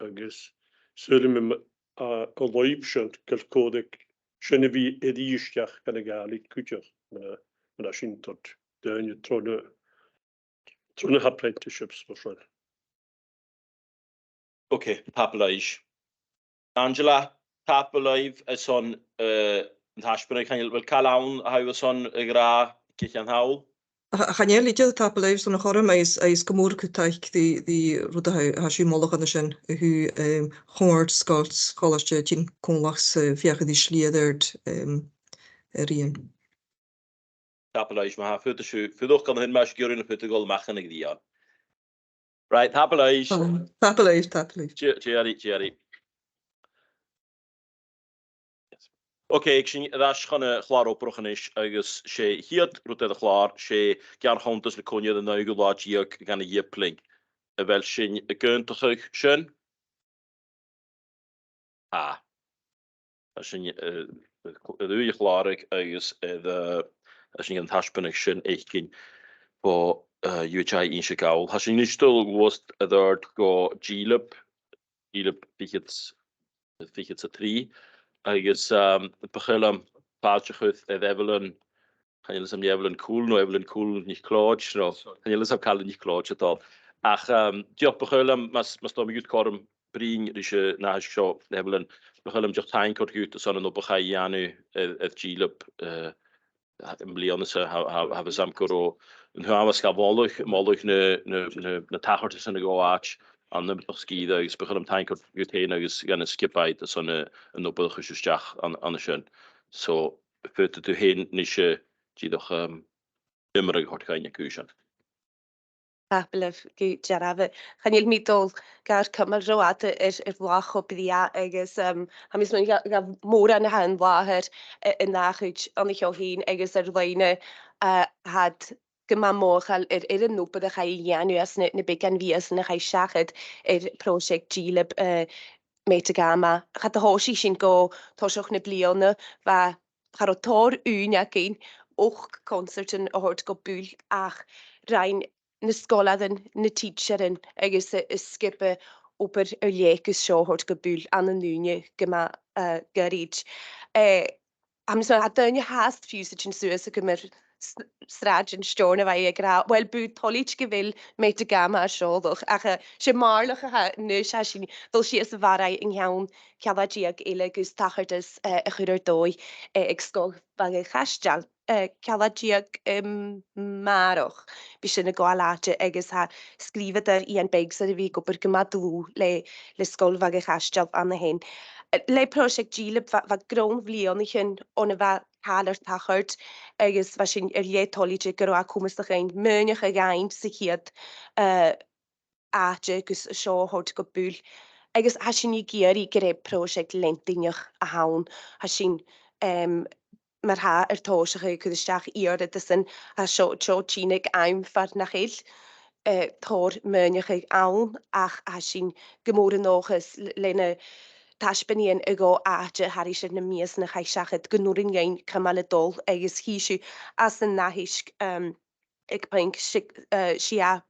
Agus saoilidh mi, a, an lùib sin gu bheil còir aig sin a bhith a-rithist a-steach dhan a' Ghàidhlig cuideachd, mar a, mar a tha sinn a' toirt dhaoine tro na, tro na h-apprenticeships mar sin. Ok, tapadh leibh. Angela, tapadh leibh airson, eh, an taisbeanadh. Chan eil, a bheil càil ann a tha thu airson a ràdh gu ceann thall? Ch-, chan eil idir, tapadh leibh airson a' chothruim agus, agus gu mòr cuideachd ri, ri rud a tha, tha sibh a' moladh an sin, a thaobh, em, chomhfhurtachd sgoil-, sgoilearachd tighinn còmhla 's, eh, feuchainn ri slighe air, em, a-rithist. Tapadh leibh, ma-thà, faodaidh sibh, faodaidh, gun a h-aon, ma tha sibh ag iarraidh, faodaidh sibh a dhol a-mach an-dràsta. Right, tapadh leibh. Tapadh leibh, tapadh leibh. Tì-, tìoraidh, tìoraidh. Ok, thèid sinn air ais chun a' chlàr-obrach a-nis, agus 's e a' chiad rud air a' chlàr, 's e geàrr-chunntas na coinneimh air an naoidheamh latha deug dhen Ghiblean. A bheil sinn ag aontachadh sin? Tha. Tha sinn, eh, air a chlàradh agus air, eh, tha sinn gan taisbeanadh sin fhaicinn bho, eh, U H I Innse Gall. Tha sinn a-nis a' dol a-nuas air adhart gu Dìleab, Dìleab fichead, fichead 's a trì, agus, ehm, bu chaomh leam fàilte a chur air Evelyn, chan eil fhios agam an e Evelyn Cool no Evelyn Cool NicLeòid, no, chan eil fhios agam càil NicLeòid a th' ann. Ach, ehm, dìreach bu chaomh leam, mas, mas toil leat cothrom bruidhinn ris an aithisg seo, Evelyn, bu chaomh leam dìreach taing a thoirt dhut airson an obair a chaidh a dhèanamh air, air Dìleab, eh, am bliadhna sa, tha, tha, tha fhios agam gun robh an t-uabhas a bha a' moladh, a' moladh na, na, na, na tachartasan a ghabh àite ann am Beurla sgìre, agus bu chaomh leam taing a thoirt dhut fhèin agus dhan an sgioba agad airson an, an obair a chuir sibh a-steach an, an sin. So, faodaidh tu fhèin a-nis, eh, dìreach, ehm, iomradh a thoirt dhuinn air cùisean. Tapadh leibh gu dearbh. Chan eil mi a' dol gar cumail ro fhada air, air bhith cho brèagha agus, um, tha mi a' smaoineachadh gu, gu bheil mòran a tha an làthair, eh, an dà chuid ann a sheo fhèin agus air loidhne, eh, tha iad gu math mothachail air, air an obair a chaidh a dhèanamh anns na, na beagan mhìosan a chaidh seachad air pròiseact Dìleab, eh, Metagama. Cha do thòisich sinn gu toiseach na bliadhna, bha, cha robh tòrr ùine againn, ochd consairtean a thoirt gu buil ach rinn na sgoilearan, na tidsearan agus a, an sgioba obair air leth gus seo a thoirt gu buil ann an ùine gu math, eh, goirid. Eh, tha mi a' smaoineachadh, tha daoine fhathast fiù 's a' tighinn suas a-nis air s-, sràidean Steòrnabhaigh ag ràdh, uill, bu toilichte gu bheil Metagama a' seòladh, ach, eh, 's e Màrlach a tha a-nis, tha sinn a' dol sìos a Bharraigh an ceann cealla deug eile gus tachartas, eh, a chur air dòigh, eh, aig Sgoil Bhaga Chaisteil, eh, cealla deug, em, a-màireach. Bidh sin a' gabhail àite agus tha sgrìobhadair Iain Beggs air a bhith ag obair gu math dlùth le, le Sgoil Bhaga Chaisteil an-sin. le pròiseact Dìleab, bha, bha grunn bhliadhnaichean on a bha càil air tachairt, agus bha sinn air leth toilichte gun robh e comasach dhuinn maoineachadh a ghabhail sa chiad, eh, àite gus seo a thoirt gu buil. Agus tha sinn ag iarraidh gur e pròiseact leantainneach a th' ann. Tha sinn, em, mar-thà air tòiseachadh a' cur a-steach iarrtasan, tha seo, seo tighinn aig àm far nach eil, eh, tòrr maoineachaidh ann, ach tha sinn gu mòr an dòchas l-, leis na taisbeanaidhean a ghabh àite thairis air na mìosan a chaidh seachad gun urrainn dhuinn cumail a' dol agus chì sibh anns an aithisg, em, aig puing si-, eh, sia,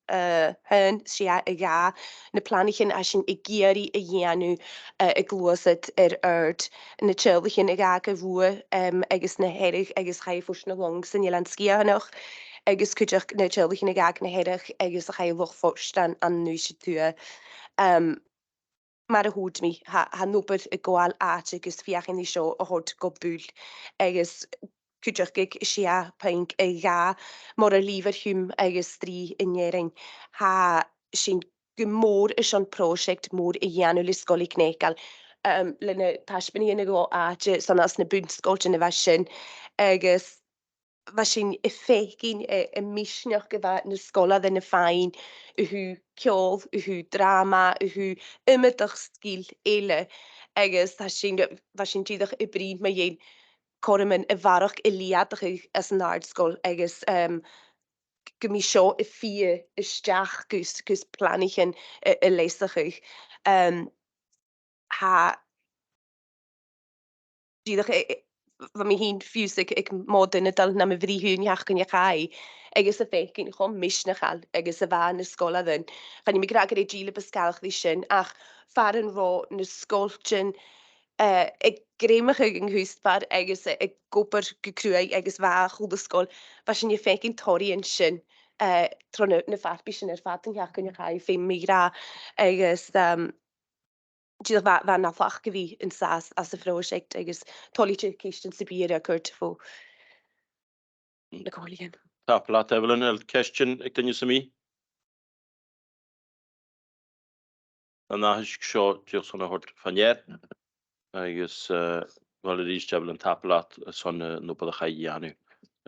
eh, a h-aon, sia a dhà, na planaichean a tha sinn ag iarraidh a dhèanamh, eh, a' gluasad air adhart, na teaghlaichean a dh'fhàg a' bhùth, em, agus na Hearadh agus chaidh a' Phort na Long san Eilean Sgitheanach, agus cuideachd na teaghlaichean a dh'fhàg na Hearadh agus a chaidh a Loch Fortean an Uibhist a Tuath. Em, mar a thuirt mi, tha, tha an obair a' gabhail àite agus feuchainn ri seo a thoirt gu buil, agus cuideachd aig sia puing a dhà, mura lìbhir Hume agus Strì an Èirinn. Tha sinn gu mòr airson pròiseact mòr a dhèanamh le Sgoil MhicNeacail, em, leis na taisbeanaidhean a ghabh àite, 's ann anns na bun-sgoiltean a bha sin, agus bha sinn a' faicinn, eh, am misneachd a bha na sgoilearan a' faighinn a thaobh ceòl, a thaobh dràma, a thaobh iomadach sgil eile, agus tha sinn, bha sinn dìreach a' bruidhinn mu dheidhinn cothroman a bharrachd a leudachadh anns an àrd-sgoil agus, em, gum bi seo a' fighe a-steach gus, gus planaichean a, a leasachadh. Em, tha, dìreach, eh, eh, bha mi fhìn fiùs aig, aig Mòd Ionadail nam bhritheamh an t-seachdain a chaidh, agus a' faicinn cho misneachail agus a bha na sgoilearan. Chan eil mi ag ràdh gur e Dìleab as coireach ri sin, ach far an robh na sgoiltean, eh, a' greimeachadh an cuspair agus a', ag obair gu cruaidh agus bha a h-uile sgoil, bha sinn a' faicinn toraidhean sin, eh, tro na, na farpaisean air fad an t-seachdain a chaidh, feumaidh mi ràdh, agus, em, dìreach bha, bha e na thlachd a bhith an sàs anns a' phròiseact agus toilichte ceistean sam bith a chur fo na comhairlichean. Tapadh leat, Evelyn. A bheil ceistean aig duine sam bith? An aithisg seo dìreach son a thoirt fa near. Agus, eh, uill, a-rithist, Evelyn, tapadh leat airson, eh, an obair a chaidh a dhèanamh.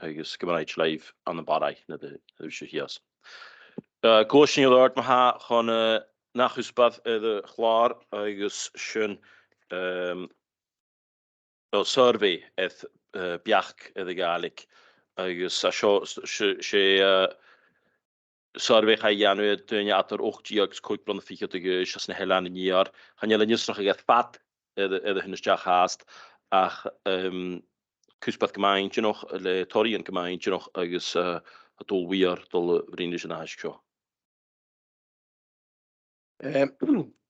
Agus gum math a thèid leibh ann am Barraigh nuair a, nuair a bhios sibh shìos. Eh, gluaisidh sinn air adhart ma-thà chun, eh, an ath chuspair air a' chlàr agus sin, ehm, o, survey air, eh, beachd air a' Ghàidhlig. Agus a seo, s-, 's e, 's e, eh, survey a chaidh a dhèanamh air daoine eadar ochd deug agus còig bliadhna fichead a dh'aois anns na h-Eileanan an Iar. Chan eil e fiosrachadh air fad air, air a thighinn a-steach fhathast, ach, ehm, cuspair gu math inntinneach, le toraidhean gu math inntinneach agus, eh, a' dol uair, dol a bhruidhinn ris an aithisg seo. Em,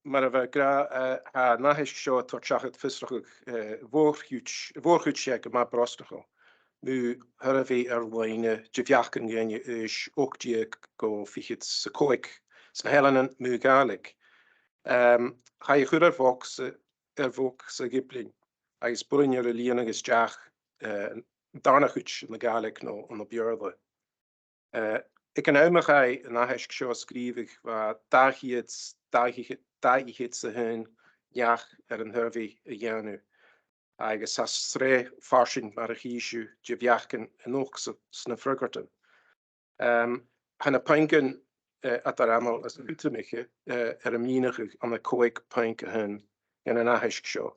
mar a bha mi ag ràdh, eh, tha an aithisg seo a' toirt seachad fiosrachadh, eh, a' mhòr-chuid, a' mhòr-chuid dheth gu math brosnachail. Mu shurvey air-loidhne de bheachdan dhaoine aois ochd deug gu fichead 's a còig sna h-Eileanan mu Ghàidhlig. Em, chaidh a chur air bhog sa, air bhog sa Ghiblean, agus b' urrainn air a lìonadh a-steach, eh, an dàrna cuid na Gàidhlig no, no Beurla. Eh, aig an àm a chaidh an aithisg seo a sgrìobhadh, bha dà cheud, dà cheud, dà cheud 's a h-aon neach air an t-survey a dhèanamh, agus tha sreath farsaing, mar a chì sibh, de bheachdan a-nochd sa, sna freagairtean. Em, tha na puingean, eh, eadar-amail is cudromaiche, eh, air am mìneachadh ann an còig puing a h-aon dhen an aithisg seo.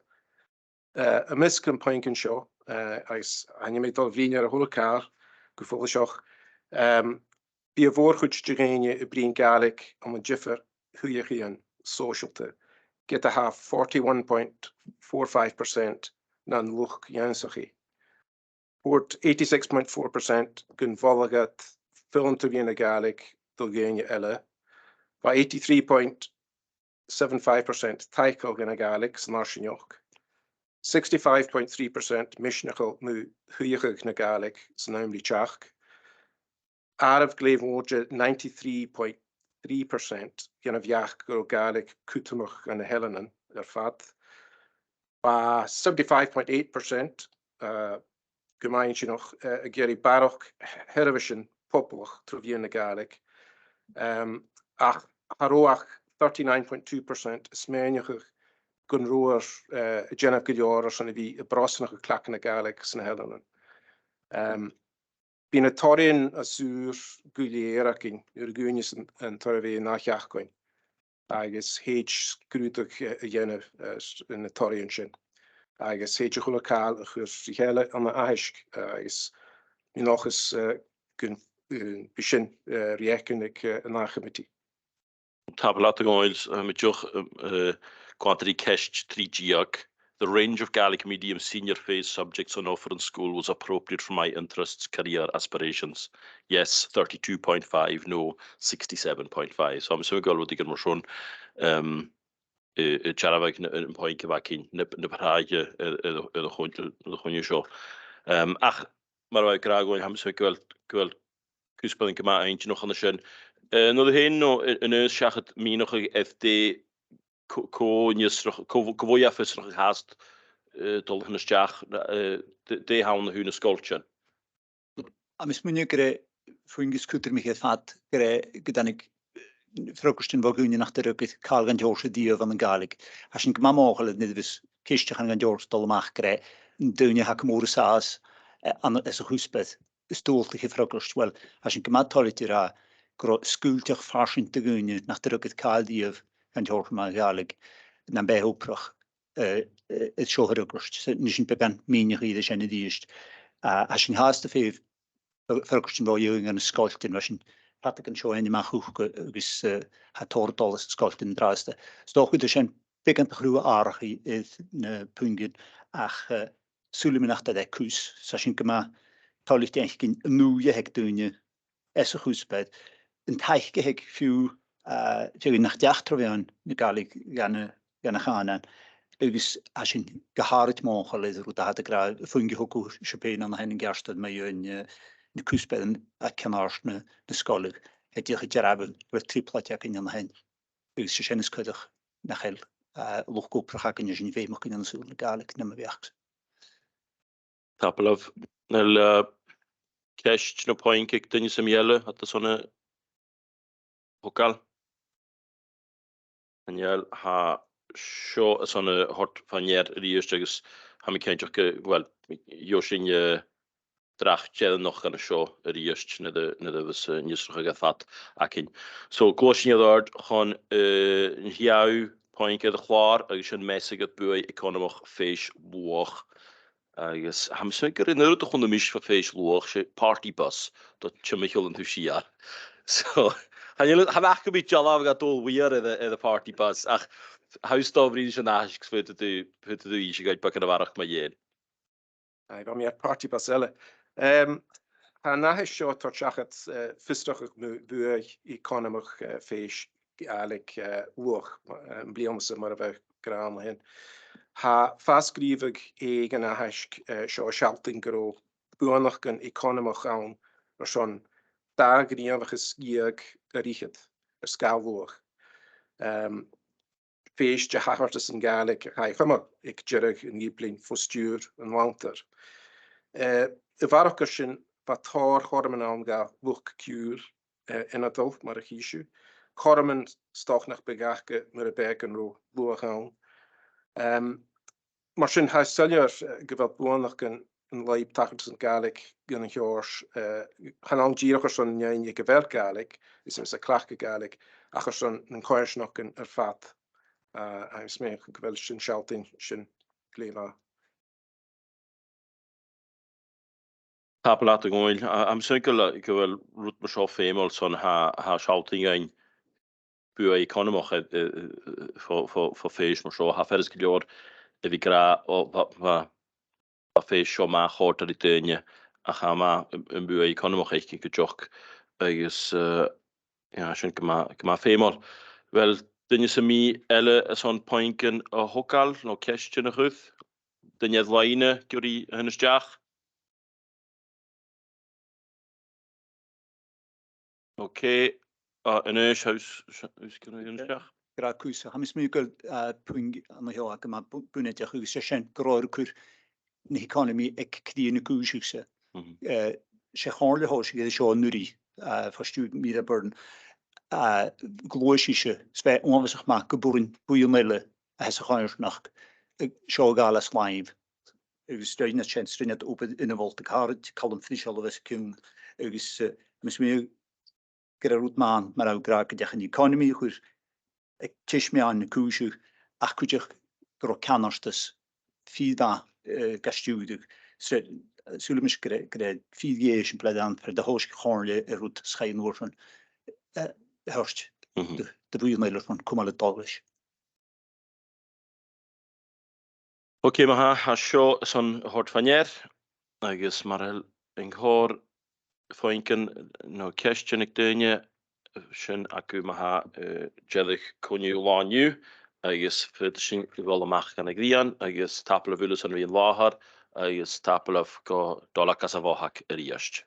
Eh, am measg nam puingean seo, eh, agus chan eil mi a' dol a bhruidhinn air a h-uile càil gu follaiseach, em, bidh a' mhòr-chuid de dhaoine a' bruidhinn Gàidhlig ann an diofar shuidheachaidhean sòisealta, ged a tha forty-one point four five percent nan luchd-ionnsachaidh. Thuirt eighty-six point four percent gun mholadh iad fileanta tro mheadhan na Gàidhlig do dhaoine eile. Bha eighty-three point seven five percent taiceil dhan a' Ghàidhlig san fharsaingeachd. Sixty-five point three percent misneachail mu shuidheachadh na Gàidhlig san àm ri teachd. Àireamh glè mhòr de ninety-three point three percent dhen a' bheachd gun robh Gàidhlig cudromach dha na h-Eileanan air fad. Bha seventy-five point eight percent, eh, gu math inntinneach, eh, ag iarraidh barrachd sheirbheisean poblach tro mheadhan na Gàidhlig. Em, ach cha robh ach thirty-nine point two percent a' smaoineachadh gun robhar, eh, a' dèanamh gu leòr airson a bhith a' brosnachadh cleachdadh na Gàidhlig sna h-eileanan. Em, bidh na toraidhean as ùr gu lèir againn, nuair a dhùineas an, an toradh bheag an ath-sheachdain, agus thèid sgrùdadh, eh, a dhèanamh, eh, s-, na toraidhean sin. Agus thèid a h-uile càil a chur ri chèile ann an aithisg, eh, agus bidh mi an dòchas, eh, gun, eh, bi sin, eh, ri fhaicinn aig, eh, an ath chomataidh. Tapadh leat, a Dhòmhnaill, eh, mi deoch, eh, eh, cunntaidh ceist trì deug. The range of Gaelic medium senior phase subjects on offer in school was appropriate for my interests, career aspirations. Yes, thirty-two point five, no, sixty-seven point five. So, tha mi a' smaoineachadh gu bheil rudeigin mar sin, um, eh, eh, dearbhadh na, am poing a bh' againn, na, na pràisean, eh, eh, eh, a' choin-, a' choinneamh seo. Um, ach, mar a bha mi ag ràdh, tha mi a' smaoineachadh gu bheil, gu bheil cuspairean gu math inntinneach an sin. Eh, an rud a th' ann, no, eh, an aon seachad mìneachadh air dè, cò, cò an fhiosrach, cò, cò bhuaithe a' fiosrachadh fhathast, eh, dol a-steach, eh, dè, dè th' ann a thaobh nan sgoiltean. Tha mi a' smaoineachadh gur e, fon gcus cudromaiche air fad, gur e, gun tàinig, eh, freagairtean bho dhaoine nach do rugadh càil dhan t-seòrsa a-riamh ann an Gàidhlig. Tha sin gu math mothachail nuair a bhios ceisteachan dhan t-seòrsa a' dol a-mach gur e, an duine a tha gu mòr an sàs, eh, ann, anns a' chuspair as dualtaiche a fhreagairt. Uill, tha sinn gu math toilichte ri ràdh gun robh sgaoilteachd farsaing do dhaoine nach do rugadh càil a-riamh dhan t-seòrsa mar Ghàidhlig, nam beatha obrach, eh, eh, air seo a fhreagairt. So, nì sinn beagan mìneachaidh air sin a-rithist. A, tha sinn fhathast a' feitheamh fre-, freagairtean bho dhaoine dha na sgoiltean, bha sinn a' faighinn an seo fhaighinn a-mach thuca agus, eh, tha tòrr a' dol às na sgoiltean an-dràsta. 'S dòcha gu bheil sin beagan de chruth-atharrachaidh air na puingean ach, eh, saoilidh mi nach eil e cus, 's tha sinn gu math toilichte fhaicinn an ùidh a th' aig daoine anns a' chuspair, an taic a th' aig fiù, eh, feadhainn nach deach tro mheadhan na Gàidhlig dhan a', dhan a' chànan, agus tha sin gu h-àraid mothachail air an rud a tha iad ag ràdh, am puing a thug thu sibh fhèin an-sin, an ceartuair mu dheidhinn, eh, na cuspairean a tha ceann àrd na, na sgoile, tha e dìreach a' dearbhadh gu bheil trioblaid againn an-sin. Agus 's e sin as coireach nach eil, eh, luchd-obrach againn a tha sin a' feumachdainn ann an saoghal na Gàidhlig nam bheachd-sa. Tapadh leibh. A bheil, eh, ceist no puing aig duine sam bith eile a tha airson a thogail? Chan eil, tha seo airson a thoirt fa-near a-rithist agus tha mi cinnteach gu, uill, gheibh sinn, eh, dreach deireannach dhen seo a-rithist nuair a, nuair a bhios, eh, an fhiosrachadh air fad againn. So, gluaisidh sinn air adhart chun, eh, an t-siathamh puing air a' chlàr agus 's e measadh air buaidh eaconamach fèis luath. Agus tha mi a' smaoineachadh gur e an rud a chunnaic mise fa fèis luath, 's e party bus, do timcheall an taobh siar. So, chan eil, chan fhaca mi dealbh a tha dol a-mhàin air a', air a' party bus, ach tha fhios dom' bhruidhinn sinn aithisg 's faodaidh tu, faodaidh tu innse dhuinn beagan a bharrachd mu dheidhinn. Aidh, bha mi air party bus eile. Em, tha an aithisg seo a' toirt seachad, eh, fiosrachadh mu bhuaidh eaconamach, eh, fèis Ghàidhlig, eh, luath, eh, am bliadhna sa mar a bha ag ràdh an sin. Tha fo-sgrìobhadh aig an aithisg, eh, seo a' sealltainn gun robh buannachdan eaconamach ann airson dà ghnìomhachas dheug air fhichead air sgàth luath. Em, fèis de thachartasan Gàidhlig a chaidh a chumail aig deireadh an Ghiblein fo stiùir an Lanntair. Eh, a bharrachd air sin, bha tòrr chothroman ann dha luchd-ciùil, eh, ionadail, mar a chì sibh. Cothroman 's dòcha nach biodh aca mura b' e gun robh luach ann. Em, mar sin, tha e soilleir, eh, gu bheil buannachd an, an lùib tachartasan Gàidhlig dhen a' cheàird, eh, chan ann dìreach airson an fheadhainn aig a bheil Gàidhlig, is, is a' cleachdadh Gàidhlig, ach airson nan coimhearsnachdan air fad. Eh, agus 's mi gu bheil sin a' sealltainn sin glè mhath. Tapadh leat, a Dhòmhnaill. A, tha mi a' smaoineachadh gu bheil, gu bheil rud mar seo feumail son tha, tha sealltainn dhuinn buaidh eaconamach, eh, eh, eh, fo, fo, fo fèis mar seo. Tha feadhainn gu leòr a bhith ag ràdh, o, bha, bha, bha fèis seo math, chòrd e ri daoine, ach tha e math am, am buaidh eaconamach fhaicinn cuideachd. Agus, eh, yeah, sin gu math, gu math feumail. A bheil duine sam bith eile airson puingean a thogail no ceistean a chur? Duine air loidhne ag iarraidh a thighinn a-steach? Ok. Ah, Aonghas, tha thusa, thusa ag iarraidh a thighinn a-steach? Ag ràdh cus, tha mi a' smaoineachadh gu bheil, ah, puing ann a sheo agam a bu-, bunaiteach agus 's e sin gun robhar a' cur na h-economy aig cridhe na cùisean-sa. Mhm. Eh, 's e a' chomhairle a thòisich e seo an-uiridh, eh, fo stiùir Mira Byrne, eh, gluaisidh sibh, 's bha e uabhasach math gum b' urrainn buidheann eile a tha sa choimhearsnachd, eh, seo a' gabhail às làimh. Agus rinneadh sin, rinneadh obair ionmholta, caraid Calum Friseal a bh' anns a' chùis, agus, eh, mas math gur e rud math mar a bha thu ag ràdh gun deach an economy a chur aig teis-meadhan na cùise, ach cuideachd gun robh ceannardas fìor mhath, eh, ga stiùireadh. So, saoilidh mise gur e, gur e fìor dhèidh sin a bh' ann, far an do thòisich a' Chomhairle air rud 's chaidh an uair sin, eh, a thoirt do, do bhuidheann eile airson cumail a' dol leis. Ok, ma-thà, tha seo airson a thoirt fa-near, agus mura h-eil an còrr phuingean no cheistean aig daoine, sin agaibh ma-thà, eh, deireadh coinneimh latha an-diugh, agus faodaidh sinn a dhol a-mach dhan a' ghrian, agus tapadh leibh uile airson a bhith an làthair, agus tapadh leibh gu dòigheil agus a' bhothag a-rithist.